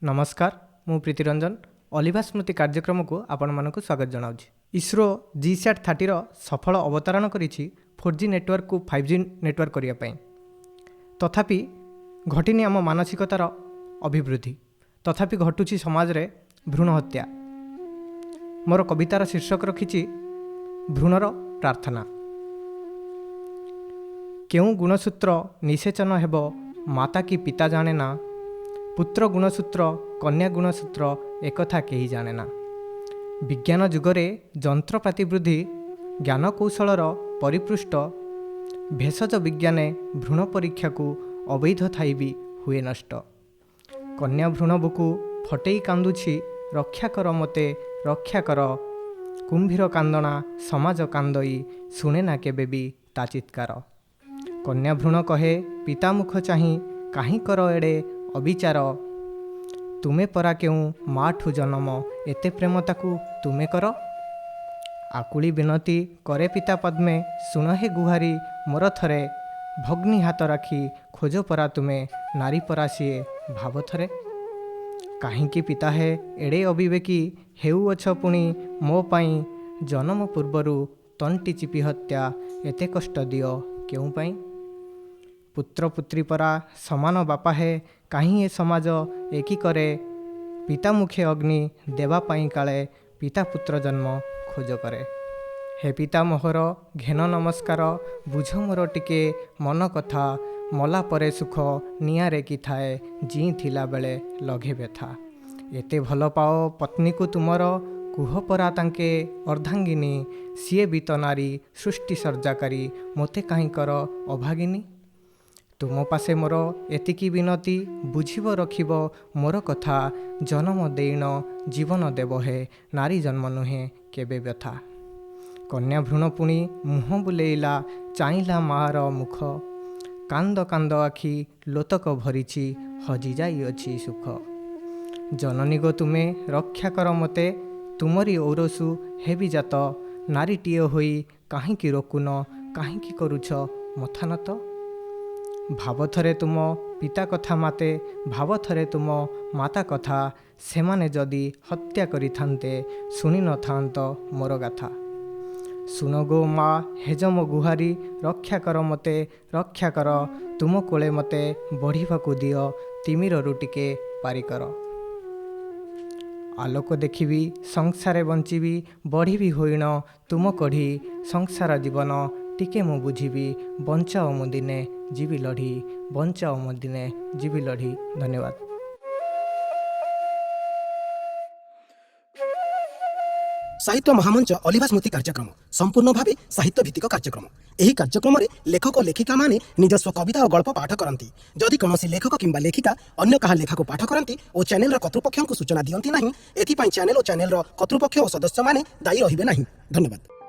ନମସ୍କାର, ମୁଁ ପ୍ରୀତିରଞ୍ଜନ। ଅଲିଭା ସ୍ମୃତି କାର୍ଯ୍ୟକ୍ରମକୁ ଆପଣମାନଙ୍କୁ ସ୍ୱାଗତ ଜଣାଉଛି। ଇସ୍ରୋ ଜି ସ୍ୟାଟ୍ 30ର ସଫଳ ଅବତାରଣ କରିଛି 4G ନେଟୱାର୍କକୁ 5G network କରିବା ପାଇଁ। ତଥାପି ଘଟିନି ଆମ ମାନସିକତାର ଅଭିବୃଦ୍ଧି। ତଥାପି ଘଟୁଛି ସମାଜରେ ଭ୍ରୂଣ ହତ୍ୟା। ମୋର କବିତାର ଶୀର୍ଷକ ରଖିଛି ଭ୍ରୂଣର ପ୍ରାର୍ଥନା। କେଉଁ ଗୁଣସୂତ୍ର ନିଷେଚନ ହେବ, ମାତା କି ପିତା ଜାଣେ ନା। ପୁତ୍ର ଗୁଣସୂତ୍ର, କନ୍ୟା ଗୁଣସୂତ୍ର, ଏକଥା କେହି ଜାଣେ ନା। ବିଜ୍ଞାନ ଯୁଗରେ ଯନ୍ତ୍ରପାତି ବୃଦ୍ଧି, ଜ୍ଞାନକୌଶଳର ପରିପୃଷ୍ଟ, ଭେଷଜ ବିଜ୍ଞାନେ ଭ୍ରୂଣ ପରୀକ୍ଷାକୁ ଅବୈଧ ଥାଇ ବି ହୁଏ ନଷ୍ଟ। କନ୍ୟା ଭ୍ରୂଣ ବୁକୁ ଫଟେଇ କାନ୍ଦୁଛି, ରକ୍ଷା କର ମୋତେ, ରକ୍ଷା କର। କୁମ୍ଭୀର କାନ୍ଦଣା ସମାଜ କାନ୍ଦଇ, ଶୁଣେ ନା କେବେ ବି ତା ଚିତ୍କାର। କନ୍ୟା ଭ୍ରୂଣ କହେ ପିତା ମୁଖ ଚାହିଁ, କାହିଁ କର ଏଡ଼େ ଅବିଚାର? ତୁମେ ପରା କେଉଁ ମାଠୁ ଜନମ, ଏତେ ପ୍ରେମ ତାକୁ ତୁମେ କର। ଆକୁଳି ବିନତି କରେ ପିତା ପଦ୍ମେ, ଶୁଣ ହେ ଗୁହାରି ମୋର ଥରେ। ଭଗ୍ନୀ ହାତ ରାଖି ଖୋଜ ପରା ତୁମେ, ନାରୀ ପରା ସିଏ ଭାବ ଥରେ। କାହିଁକି ପିତା ହେ ଏଡ଼େ ଅବିବେକୀ ହେଉଅଛ ପୁଣି ମୋ ପାଇଁ? ଜନମ ପୂର୍ବରୁ ତଣ୍ଟି ଚିପି ହତ୍ୟା, ଏତେ କଷ୍ଟ ଦିଅ କେଉଁ ପାଇଁ? ପୁତ୍ର ପୁତ୍ରୀ ପରା ସମାନ ବାପା ହେ, କାହିଁ ଏ ସମାଜ ଏକି କରେ? ପିତା ମୁଖେ ଅଗ୍ନି ଦେବା ପାଇଁ କାଳେ ପିତା ପୁତ୍ର ଜନ୍ମ ଖୋଜ କରେ। ହେ ପିତା ମୋହର ଘେନ ନମସ୍କାର, ବୁଝ ମୋର ଟିକେ ମନ କଥା। ମଲା ପରେ ସୁଖ ନିଆଁରେ କି ଥାଏ, ଜିଇଁ ଥିଲା ବେଳେ ଲଘେ ବ୍ୟଥା। ଏତେ ଭଲ ପାଅ ପତ୍ନୀକୁ ତୁମର, କୁହ ପରା ତାଙ୍କେ ଅର୍ଦ୍ଧାଙ୍ଗିନୀ। ସିଏ ବି ତ ନାରୀ ସୃଷ୍ଟି ସର୍ଜାକାରୀ, ମୋତେ କାହିଁ କର ଅଭାଗିନୀ? ତୁମ ପାଶେ ମୋର ଏତିକି ବିନତି, ବୁଝିବ ରଖିବ ମୋର କଥା। ଜନମ ଦେଇଣ ଜୀବନ ଦେବ ହେ, ନାରୀ ଜନ୍ମ ନୁହେଁ କେବେ ବ୍ୟଥା। କନ୍ୟା ଭ୍ରୂଣ ପୁଣି ମୁହଁ ବୁଲେଇଲା, ଚାହିଁଲା ମାଆର ମୁଖ। କାନ୍ଦ କାନ୍ଦ ଆଖି ଲୋତକ ଭରିଛି, ହଜି ଯାଇଅଛି ସୁଖ। ଜନନୀ ଗୋ ତୁମେ ରକ୍ଷା କର ମୋତେ, ତୁମରି ଔରସୁ ହେବି ଜାତ। ନାରୀଟିଏ ହୋଇ କାହିଁକି ରୋକୁନ, କାହିଁକି କରୁଛ ମଥାନତ? ଭାବ ଥରେ ତୁମ ପିତା କଥା ମାତେ, ଭାବ ଥରେ ତୁମ ମାତା କଥା। ସେମାନେ ଯଦି ହତ୍ୟା କରିଥାନ୍ତେ, ଶୁଣି ନଥାନ୍ତ ମୋର ଗାଥା। ଶୁଣ ଗୋ ମା ହେଜ ମୋ ଗୁହାରି, ରକ୍ଷା କର ମୋତେ, ରକ୍ଷା କର। ତୁମ କୋଳେ ମୋତେ ବଢ଼ିବାକୁ ଦିଅ, ତିମିରରୁ ଟିକେ ପାରି କର। ଆଲୋକ ଦେଖିବି, ସଂସାରେ ବଞ୍ଚିବି, ବଢ଼ିବି ହୋଇଣ ତୁମ କଢ଼ି। ସଂସାର ଜୀବନ ଟିକେ ମୁଁ ବୁଝିବି, ବଞ୍ଚାଅ ମୁଁ ଦିନେ ଯିବି ଲଢ଼ି, ବଞ୍ଚାଅ ମୁଁ ଦିନେ ଯିବି ଲଢ଼ି। ଧନ୍ୟବାଦ। ସାହିତ୍ୟ ମହାମଞ୍ଚ ଅଲିଭା ସ୍ମୃତି କାର୍ଯ୍ୟକ୍ରମ ସମ୍ପୂର୍ଣ୍ଣ ଭାବେ ସାହିତ୍ୟ ଭିତ୍ତିକ କାର୍ଯ୍ୟକ୍ରମ। ଏହି କାର୍ଯ୍ୟକ୍ରମରେ ଲେଖକ ଲେଖିକାମାନେ ନିଜସ୍ୱ କବିତା ଓ ଗଳ୍ପ ପାଠ କରନ୍ତି। ଯଦି କୌଣସି ଲେଖକ କିମ୍ବା ଲେଖିକା ଅନ୍ୟ କାହା ଲେଖାକୁ ପାଠ କରନ୍ତି ଓ ଚ୍ୟାନେଲର କର୍ତ୍ତୃପକ୍ଷଙ୍କୁ ସୂଚନା ଦିଅନ୍ତି ନାହିଁ, ଏଥିପାଇଁ ଚ୍ୟାନେଲ ଓ ଚ୍ୟାନେଲର କର୍ତ୍ତୃପକ୍ଷ ଓ ସଦସ୍ୟମାନେ ଦାୟୀ ରହିବେ ନାହିଁ। ଧନ୍ୟବାଦ।